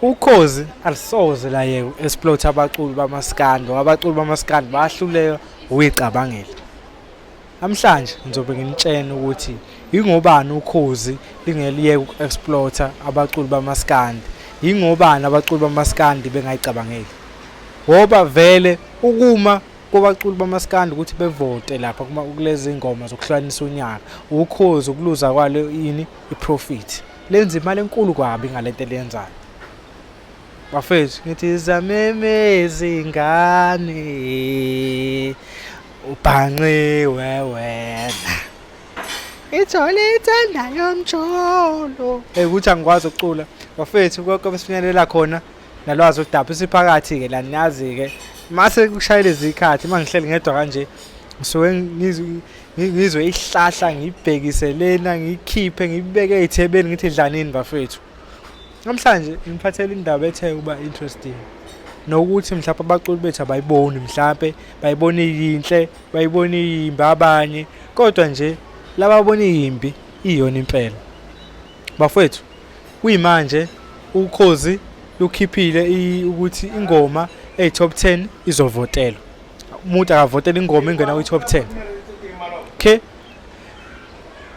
Ukhozi alusoze layeka uku-exploit abaculi bamaskandi ngoba abaculi bamaskandi bayahluleka ukuyicabangela. Namhlanje ngizobe nginitshena ukuthi yingobani ukhozi lingeliyeke uku-exploit-a abaculi bamaskandi, yingobani abaculi bamaskandi bengayicabangeli. Ngoba vele ukuma kwabaculi bamaskandi ukuthi bevote lapha kulezi ngoma zokuhlukanisa unyaka, ukhozi ukuluza kwalo ini i-profit. Lenza imali enkulu kabi ngalento eliyenzayo. Bafethu ngithi zamemezi ingane ubhanqiwe wena. Ithole ithanda yomjolo. Hey ukuthi angikwazi ukucula. Bafethu konke besifinyelela khona nalwazi udaba siphakathi ke la niyazi ke. Mase kushayela izikhathi mangihleli ngedwa kanje ngisuke ngizwe ihlahla ngibhekise lena ngikhiphe ngibeke ey'thebeni ngithi dlanini bafethu. Namhlanje ngiphathele indaba ethe ukuba interesting nokuthi mhlawumbe abaculi bethu abayiboni, mhlampe bayibona iyinhle, bayibona iyimbi abanye, kodwa nje lababona iyimbi iyona impela. Bafethu, kuyimanje ukhozi lukhiphile ukuthi ingoma eyi-top 10 izovotelwa. Umuntu akavotela ingoma ingena kwi-top 10. Okay?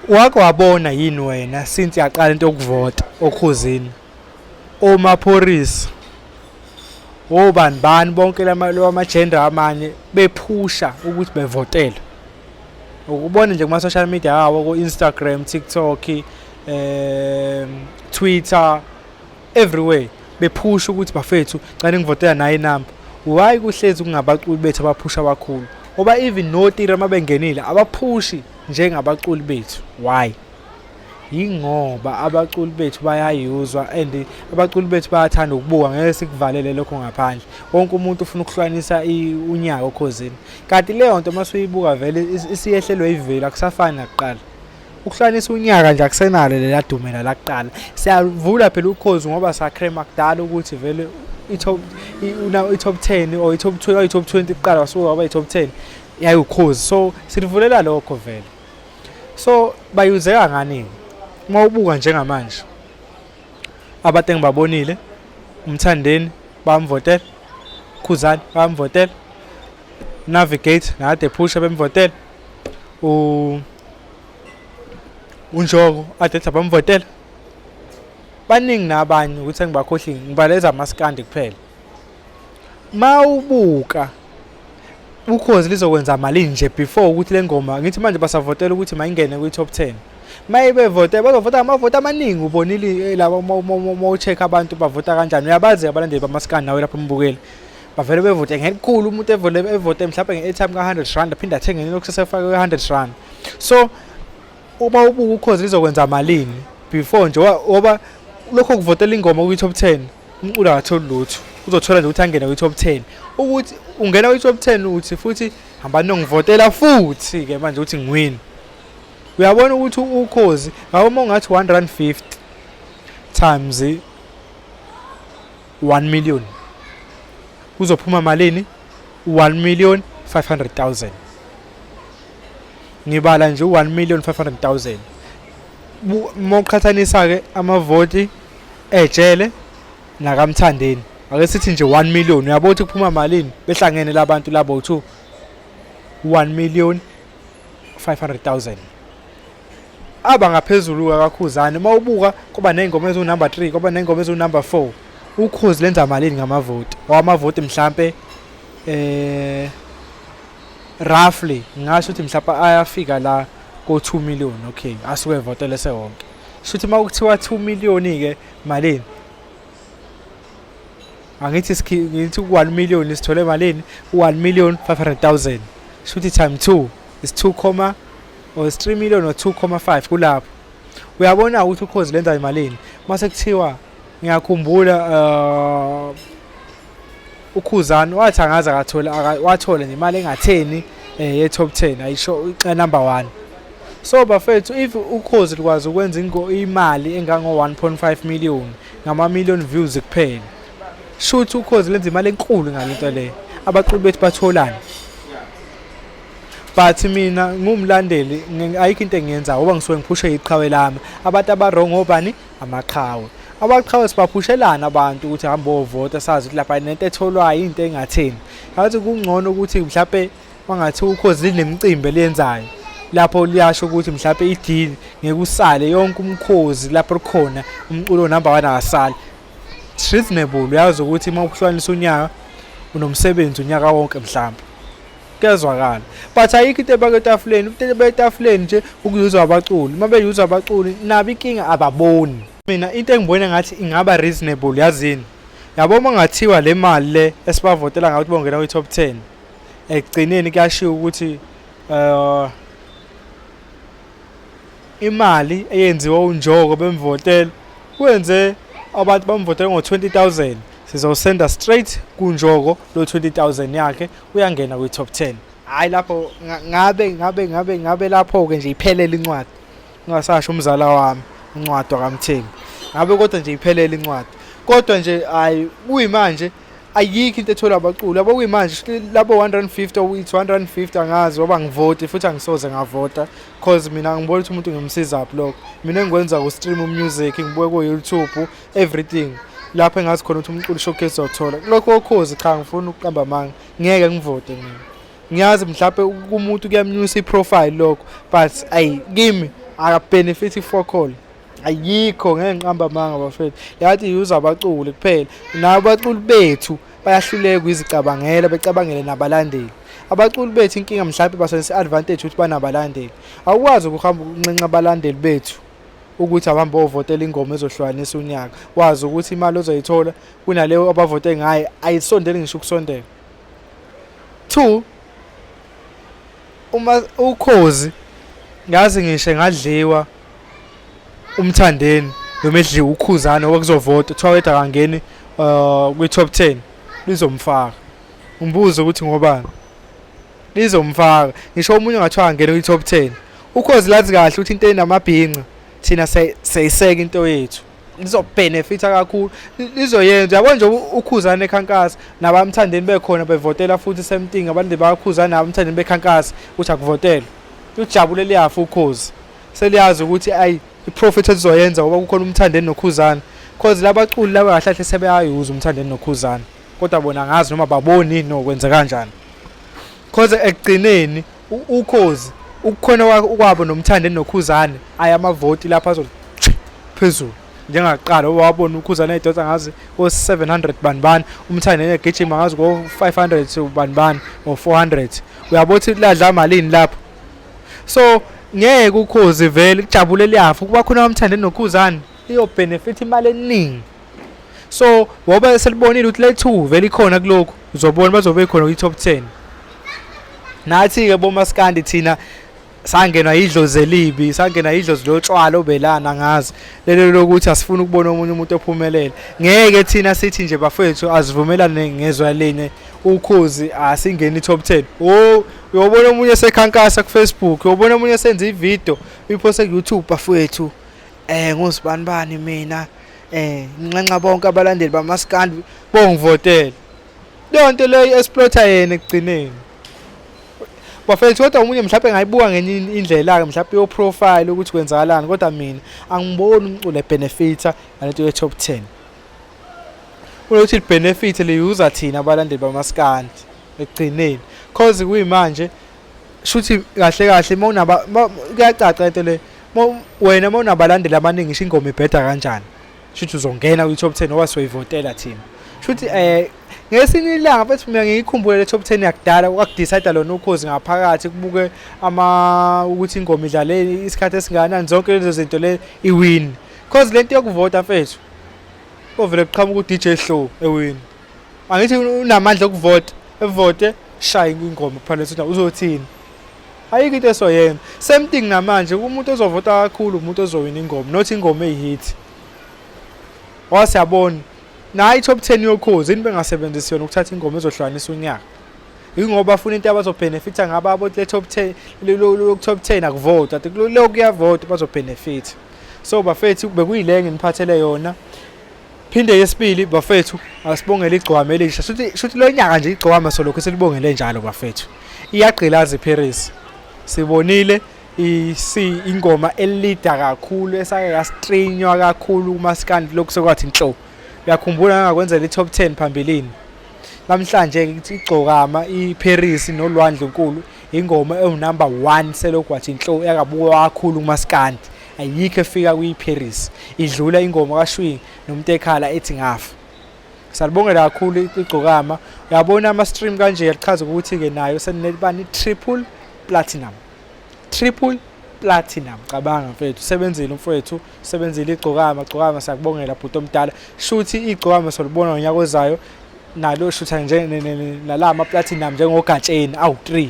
Wake wabona yini wena since yaqala into yokuvota okhozini? Omaphorisa, obani bani bonke lama-gender amanye bephusha ukuthi bevotele. Ukubona nje kuma-social media awo ko-Instagram, TikTok, Twitter, everywhere bephusha ukuthi bafethu cela ngivotela naye inamba. Why kuhlezi kungabaculi bethu abaphusha kakhulu? Ngoba even noTira uma bengenile abaphushi njengabaculi bethu. Why? Yingoba abaculi bethu bayayuzwa and abaculi bethu bayathanda ukubuka, ngeke sikuvalele lokho ngaphandle. Wonke umuntu ufuna ukuhlukanisa unyaka okhozini. Kanti leyo nto uma usuyibuka vele isiyehlelwe iveli, akusafani nakuqala. Ukuhlukanisa unyaka nje akusenalo lela dumela lakuqala. Siyavula phela ukhozi ngoba sakrema kudala ukuthi vele i-top i-top 10 or i-top 20 or i-top 20 kuqala wasuka waba i-top 10 yayiwukhozi. So silivulela lokho vele. So bayuzeka ngani? Uma ubuka njengamanje abantu engibabonile uMthandeni bamvotela, Khuzani bamvotela, Navigate nakade ephusha bemvotela, uNjoko ade ethi abamvotela. Baningi nabanye ukuthi engibakhohliwe, ngibala ezamaskandi kuphela. Mawubuka ukhozi lizokwenza malini nje before ukuthi le ngoma, ngithi manje basavotela ukuthi mayingene kwi-top 10. Mayibevote bazovota amavoti amaningi, ubonile laba uma u-check abantu bavota kanjani, uyabazi abalandeli bamaskandi nawe lapho umbukeli. Bavele bevote ngelikhulu, umuntu evole evote mhlawumbe nge-airtime ka-100 rand aphinde athenge lokhu sesefake kwi-100 rand. So uma ubuka ukhozi lizokwenza malini before nje ngoba lokho kuvotela ingoma kwi-top 10 umculo akatholi lutho, uzothola nje ukuthi angene kwi-top 10. Ukuthi ungena kwi-top 10 uthi futhi hambani nongivotela futhi-ke manje ukuthi ngiwini. Uyabona ukuthi ukhozi ngabe uma ungathi 1 rand 50 times 1 million kuzophuma malini? 1 million 500,000. Ngibala nje u-1 million 500,000. Uma uqhathanisa-ke amavoti ejele nakaMthandeni, ake sithi nje 1 million, uyabona ukuthi kuphuma malini behlangene labantu labo 2, 1 million 500,000. Aba ngaphezulu kaKhuzani uma ubuka kuba ney'ngoma eziwu-number 3, kuba ney'ngoma eziwu-number 4. Ukhozi lenza malini ngamavoti? Amavoti mhlampe roughly ngingasho ukuthi mhlawumbe ayafika la ko-2 million. Okay, asuke evotele sewonke. Shuthi uma kuthiwa 2 million-ke malini? Angithi ngithi ku-1 million sithole malini? U-1 million 500,000. Shuthi time 2 is 2, or is 3 million or 2.5 kulapho. Uyabona ukuthi ukhozi lenza imalini? Mase kuthiwa ngiyakhumbula uKhuzani wathi angaze akathola, wathola nje imali engatheni ye-top 10 ayisho number 1. So bafethu, if ukhozi likwazi ukwenza imali engango 1.5 million ngama million views kuphela, shuthi ukhozi lenza imali enkulu ngalento leyo. Abaculi bethu batholani? But mina ngumlandeli, ayikho into engiyenzayo ngoba ngisuke ngiphushe iqhawe lami. Abantu aba-wrong obani? Amaqhawe. Abaqhawe sibaphushelana abantu ukuthi hamba ovota sazi ukuthi lapha nento etholwayo into engatheni. Ngathi kungcono ukuthi mhlawumbe mangathi ukhozi linemicimbi eliyenzayo lapho liyasho ukuthi mhlawumbe i-deal ngeke usale yonke umkhozi lapho likhona umculo number 1 akasali. It's reasonable uyazi ukuthi uma uhlukanisa unyaka unomsebenzi unyaka wonke mhlawumbe. Kuyazwakala. But ayikho into ebake etafuleni, into ebake etafuleni nje ukuyuzwa abaculi. Uma beyuzwa abaculi nabo inkinga ababoni. Mina into engibona ngathi ingaba reasonable yazini. Yabo uma ngathiwa le mali le esibavotela ngayo ukuthi bongena kwi top 10. Ekugcineni kuyashiwo ukuthi imali eyenziwa uNjoko bemvotela wenze abantu bamvotela ngo-20000 sizosenda straight kuNjoko lo 20000 yakhe uyangena kwi-top 10. Hhayi lapho ngabe ngabe ngabe ngabe lapho-ke nje iphelele incwadi ngingasasho umzala wami uncwadi wakamthembu ngabe kodwa nje iphelele incwadi kodwa nje hhayi kuyimanje ayikho into etholwa abaculi yabo kuyimanje labo 150 or 250 angazi ngoba ngivoti futhi angisoze ngavota cause mina ngibona ukuthi umuntu ngimsizaphi lokho. Mina engikwenza ku-stream music ngibuke ku-YouTube everything lapho engazi khona ukuthi umculo showcase uzothola kulokho okhozi. Cha, ngifuna ukuqamba amanga, ngeke ngivote mina. Ngiyazi mhlawumbe kumuntu kuyamnyusa i-profile lokho, but ayi kimi akabenefit i-focal ayikho. Ngeke ngiqamba amanga bafethu, yathi use abaculi kuphela nabo abaculi bethu bayahluleka ukuzicabangela becabangele nabalandeli. Abaculi bethu inkinga mhlawumbe basebenzisa i-advantage ukuthi banabalandeli. Awukwazi ukuhamba ukunxenxa abalandeli bethu ukuthi abahambe bovotela ingoma ezohlukanisa unyaka, wazi ukuthi imali ozoyithola kunaleyo abavote ngayo ayisondeli ngisho ukusondela. Two, uma ukhozi ngazi ngisho ngadliwa umthandeni noma edliwa ukhuzane ngoba kuzovota kuthiwa wedwa akangeni kwi-top 10 lizomfaka. Umbuzo ukuthi ngobani lizomfaka ngisho omunye ngathiwa angene kwi-top 10. Ukhozi lazi kahle ukuthi into enamabhinca thina siyayiseka into yethu lizobhenefitha kakhulu lizoyenza. Yabo nje ukhuzane ekhankasa nabamthandeni bekhona bevotela futhi same thing, abantu bayakhuzana nabamthandeni bekhankasa ukuthi akuvotelwe, ujabule liyafa ukhozi seliyazi ukuthi ayi i-profit elizoyenza ngoba kukhona umthandeni nokhuzane, cause labaculi laba kahle kahle sebeyayuza umthandeni nokhuzane kodwa bona angazi noma baboni nokwenza kanjani, cause ekugcineni ukhozi ukukhona kwabo nomthandeni nokhuzane ayi amavoti lapha azo phezulu njengaqala wabona ukhuzane edonsa ngazi ko-700 bani bani, umthandeni egijima ngazi ko-500 bani bani or 400. Uyabona ukuthi ladla malini lapho. So ngeke ukhozi vele lijabule liyafa ukuba khona umthandeni nokhuzane iyobhenefit imali eningi. So ngoba selibonile ukuthi le two vele ikhona kulokhu, uzobona bazobe khona kwi-top 10. Nathi-ke bomaskandi thina sangenwa idlozi elibi, sangenwa idlozi lotshwala obelana ngazi lelo lokuthi asifuni ukubona omunye umuntu ophumelele. Ngeke thina sithi nje bafethu asivumelane ngezwa linye, ukhozi asingeni i-top 10. Oh, uyobona omunye esekhankasa ku-Facebook, uyobona omunye esenza ividiyo uyiphose ku-YouTube, bafethu ngusibanibani mina nginxenxa bonke abalandeli bamaskandi bongivotele. Leyo nto leyo exploiter yena ekugcineni bafethu. Kodwa omunye mhlawumbe engayibuka ngenye indlela-ke mhlawumbe yo-profile ukuthi kwenzakalani, kodwa mina angiboni umculo ebenefitha ngalento ye-top 10. Kunokuthi li-benefit liyuza thina abalandeli bamaskandi ekugcineni, cause kuyimanje shuthi kahle kahle uma unaba kuyacaca lento le, wena uma unabalandeli abaningi ngisho ingoma ibheda kanjani shuthi uzongena kwi-top 10 ngoba soyivotela thina. Shuthi ngesinye ilanga mfethu mina ngiyikhumbule le top 10 yakudala kwakudecide lona ukhozi ngaphakathi kubuke ama ukuthi ingoma idlale isikhathi esingakanani zonke lezo zinto le iwin, cause lento yokuvota mfethu kovele kuqhamuka u-DJ Hlo ewini, angithi unamandla okuvota, evote shaya ingoma kuphela ukuthi uzothini, ayikho into esoyenza. Same thing namanje, umuntu ozovota kakhulu umuntu ozowina ingoma, not ingoma eyi-hit. Wasiyabona nayi i-top 10 yokhozi yini bengasebenzisi yona ukuthatha ingoma ezohlukanisa unyaka, ingoba bafuna into abazobhenefitha ngabo abo le top 10 lo top 10 akuvota lokhu kuyavota bazobhenefitha. So bafethu bekuyile nginiphathele yona. Phinde yesibili bafethu asibongele igcwama elisha, shuthi shuthi lo nyaka nje igcwama solokhu silibongele njalo bafethu. Iyagqilaza iParis, sibonile. Isi ingoma elida kakhulu esake yastreamwa kakhulu kumaskandi lokhu sekwathi nhlo. Uyakhumbula ngakwenzela i-top 10 phambilini. Namhlanje ithi igcokama iParis noLwandle Nkulu ingoma ewu-number 1 selokhu wathi nhlo yakabukwa kakhulu kumaskandi. Ayikho efika kwiParis. Idlula ingoma kaShwing noMtekhala ethi ngafa. Salibongela kakhulu igcokama. Uyabona ama stream kanje yachaza ukuthi ke nayo senebani triple platinum. Triple platinum cabanga mfethu usebenzile umfowethu usebenzile igcokama gcokama siyakubongela bhuti omdala shuthi igcokama solibona ngonyaka ozayo nalo shutha nje nalama platinum njengogatsheni awu 3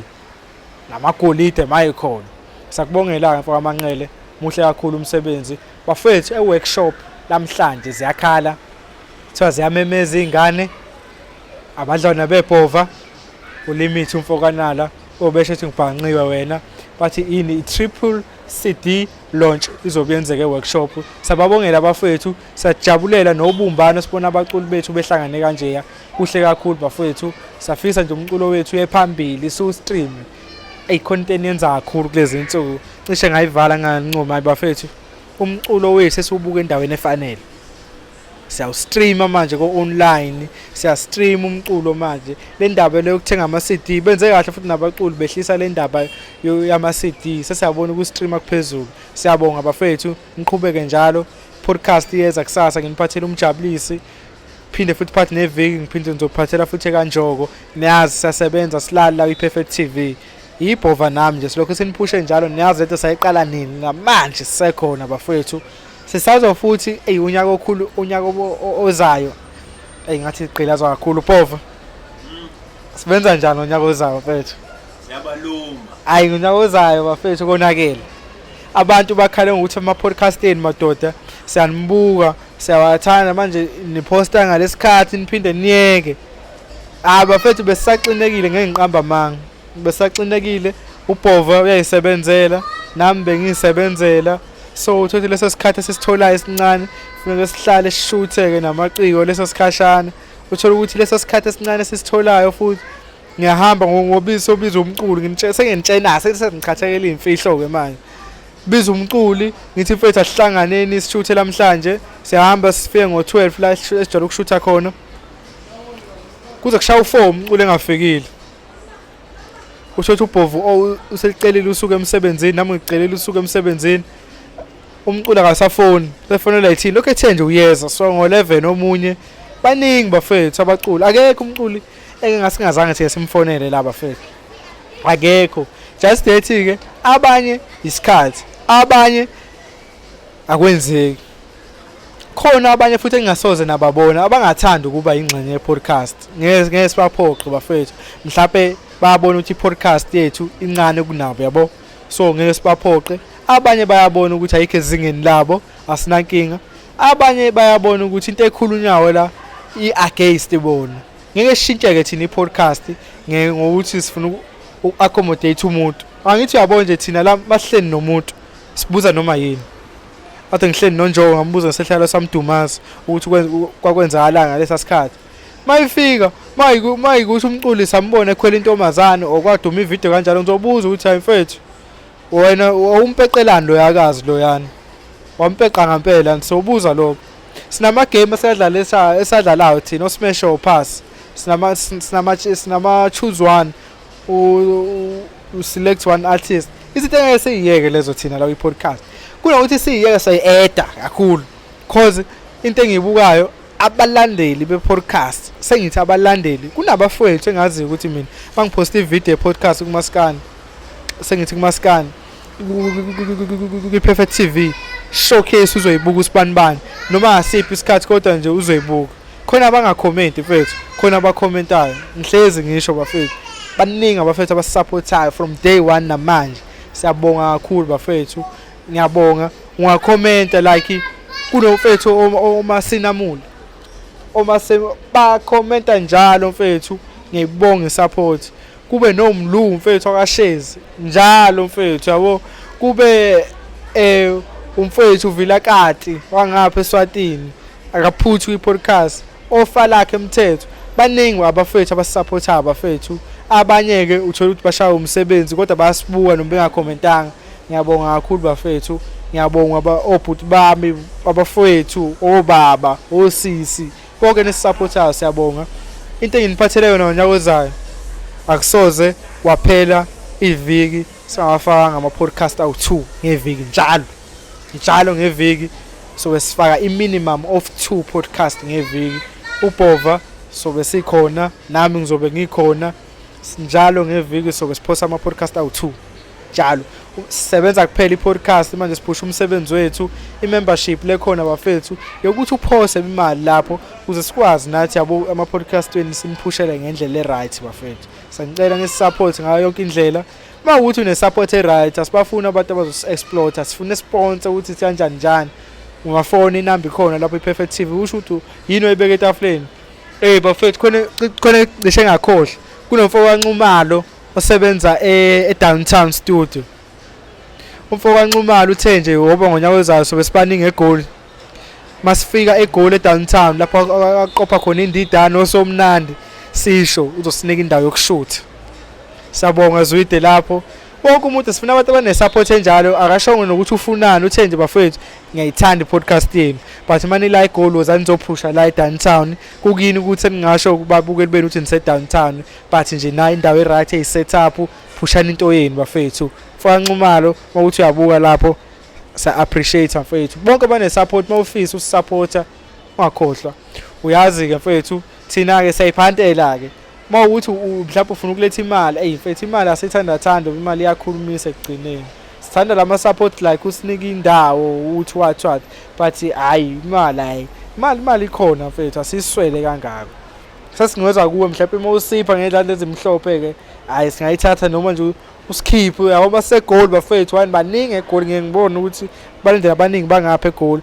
namagolide mayikhona sakubongela mfo kaManqele muhle kakhulu umsebenzi bafethu e-workshop namhlanje ziyakhala kuthiwa ziyamemeza iy'ngane abadlwana bebhova ulimit umfokanala obesho ukuthi ngibhanqiwe wena bathi ini i-triple CD launch izobe yenzeke e-workshop sababongela abafowethu sajabulela nobumbano sibona abaculi bethu behlangane kanjeya kuhle kakhulu bafowethu safisa nje umculo wethu uye phambili siwu-stream eyi khona into eniyenza kakhulu kulezi nsuku cishe ngayivala ngancoma bafethu umculo wethu esiwubuka endaweni efanele siyawustreama manje ko-online siyastream umculo manje le ndaba le yokuthenga ama-CD benze kahle futhi nabaculi behlisa le ndaba yama-CD sesiyabona ukustreama kuphezulu siyabonga bafethu niqhubeke njalo podcast iyeza kusasa nginiphathele umjabulisi phinde futhi phathi neviki ngiphinde ngizophathela futhi ekanjoko niyazi siyasebenza silala kwi-Perfect TV yibhova nami nje silokhu siniphushe njalo niyazi lento sayiqala nini namanje sisekhona bafethu sisazo futhi eyi unyaka okhulu unyaka ozayo eyi ngathi igqilazwa kakhulu bhova sibenza njani unyaka ozayo mfethu Siyabaluma. Hayi ngonyaka ozayo bafethu konakele. Abantu bakhale ngokuthi ama podcast enu madoda siyanibuka siyawathanda manje niposta ngalesikhathi niphinde niyeke. Ah bafethu besaxinekile ngeke ngiqamba amanga. Besaxinekile uBhova uyayisebenzela nami bengisebenzela so uthothi leso sikhathi esisitholayo esincane funeka sihlale sishutheke namaciko leso sikhashana uthola ukuthi leso sikhathi esincane esisitholayo futhi ngiyahamba ngobiza sobiza umculi nginitshela senginitshena sengichathekela imfihlo ke manje biza umculi ngithi mfethu asihlanganeni sishuthe namhlanje siyahamba sifike ngo-12 la esijwayele ukushutha khona kuze kushaya u-4 umculi engafikile usho ukuthi ubhovu oh, uselicelile usuku emsebenzini nami ngicelile usuku emsebenzini umculo akasafoni sefonela yithini lokho ethe nje uyeza so ngo-11 omunye baningi bafethu abaculi akekho umculi eke ngasingazange siye simfonele la bafethu akekho just that ke abanye isikhathi abanye akwenzeki khona abanye futhi engingasoze nababona abangathanda ukuba ingxenye ye-podcast ngeke ngeke sibaphoqe bafethu mhlawumbe bayabona ukuthi i-podcast yethu incane kunabo yabo so ngeke sibaphoqe abanye bayabona ukuthi ayikho ezingeni labo asinankinga abanye bayabona ukuthi into ekhulunywayo la i-against bona ngeke sishintsheke thina i-podcast ngokuthi sifuna uku-accommodate umuntu angithi uyabona nje thina la masihleli nomuntu sibuza noma yini kade ngihleli nonjongo ngambuza ngesehlalo samdumazi ukuthi kwakwenzakalani ngalesa sikhathi mayifika mayikuthi umculi sambona ekhwela intombazane okwaduma ividiyo kanjalo ngizobuza ukuthi hayi mfethu wena wawumpeqelani loyakazi loyana wampeqa ngampela ngizobuza lokho sinama-game esadlala esadlalayo thina osmash or pass sinama sinama sinama choose one u select one artist izinto engeke siyiyeke lezo thina la kwi-podcast kunokuthi siyiyeke sayi-eda kakhulu cause into engiyibukayo abalandeli be-podcast sengithi abalandeli kunabafowethu engaziyo ukuthi mina bangiphosta ividiyo ye-podcast kumaskani sengithi kumaskani kwi-Perfect TV showcase uzoyibuka usibanibani noma ngasiphi isikhathi kodwa nje uzoyibuka khona abangakhomenti mfethu khona abakhomentayo ngihlezi ngisho bafethu baningi abafethu abasupportayo from day one namanje siyabonga kakhulu bafethu ngiyabonga ungakhomenta like kunomfethu omasinamula omase bakhomenta njalo mfethu ngiyibonga isupport kube nomlu mfethu akashezi njalo mfethu yabo kube eh umfethu Vilakati wangapha eSwatini akaphuthi kwi-podcast ofa lakhe emthetho baningi abafethu abasupportayo abafethu abanye-ke uthola ukuthi bashaya umsebenzi kodwa bayasibuka noma bengakhomentanga Ngiyabonga kakhulu bafethu, ngiyabonga obhuti bami, abafowethu, obaba, osisi, bonke nisisupportayo, siyabonga. Into enginiphathele yona ngonyaka ozayo, akusoze waphela iviki singawafakanga ama-podcast awu-2 ngeviki. Njalo njalo ngeviki sobe sifaka i-minimum of 2 podcast ngeviki. Ubhova sobe sikhona, nami ngizobe ngikhona njalo ngeviki, sobe siphosa ama-podcast awu-2 njalo. Sisebenza kuphela i-podcast manje, siphusha umsebenzi wethu. I-membership lekhona bafethu yokuthi uphose imali lapho ukuze sikwazi nathi yabo ama-podcast wenu simphushele ngendlela e-right bafethu. Sangicela nisi-support ngayo yonke indlela. Uma ukuthi une-support e-right, asibafuni abantu abazosi-exploit, asifune sponsor ukuthi kanjani njani. Ungafona, inamba ikhona lapho, i-Perfect TV. Usho ukuthi yini oyibeka etafuleni. Eh bafethu, khona khona cishe ngakhohlwa, kunomfo kaNxumalo osebenza e-Downtown Studio. Umfo kaNxumalo uthe nje woba ngonyaka ozayo sobe sibaningi eGoli. Masifika eGoli e-Downtown lapho aqopha khona indidane osomnandi, sisho uzosinika indawo yokushutha. Siyabonga Zwide lapho. Wonke umuntu, sifuna abantu abane-support enjalo. Akashongo nokuthi ufunani, uthe nje bafowethu ngiyayithanda i-podcast yenu, but mani la eGoli wozani nizophusha la e-Downtown. Kukini ukuthi eningasho kubabukeli benu ukuthi nise-Downtown, but nje nayo indawo e-right eyi-set up, phushani into yenu bafethu. Mfaka Nxumalo, mawukuthi uyabuka lapho, sa-appreciate mfethu. Bonke abane-support, mawufisa usupporta ungakhohlwa. Uyazi-ke mfethu, thina-ke siyayiphantela-ke. Uma ukuthi mhlawumbe ufuna ukuletha imali, eyi mfethu, imali asiyithandathanda, imali iyakhulumisa ekugcineni. Sithanda lama support like usinika indawo ukuthi what what, but hayi imali, hayi imali, imali ikhona mfethu, asiswele kangako. Sesingeza kuwe mhlawumbe uma usipha ngezandla ezimhlophe-ke, hhayi singayithatha noma nje usikhiphe yabo. Basegoli bafethu, wani baningi eGoli, ngeke ngibone ukuthi balindele abaningi bangapha eGoli.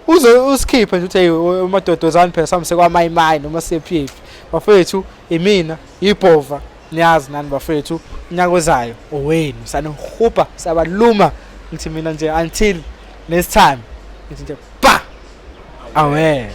Uze usikhiphe nje uthi hey emadodozane phela sami sekwamayimayi noma siyephi bafethu. Imina ibhova, niyazi nani bafethu, unyaka ozayo owenu, sanihubha sabaluma. Ngithi mina nje until next time, ngithi nje ba awe.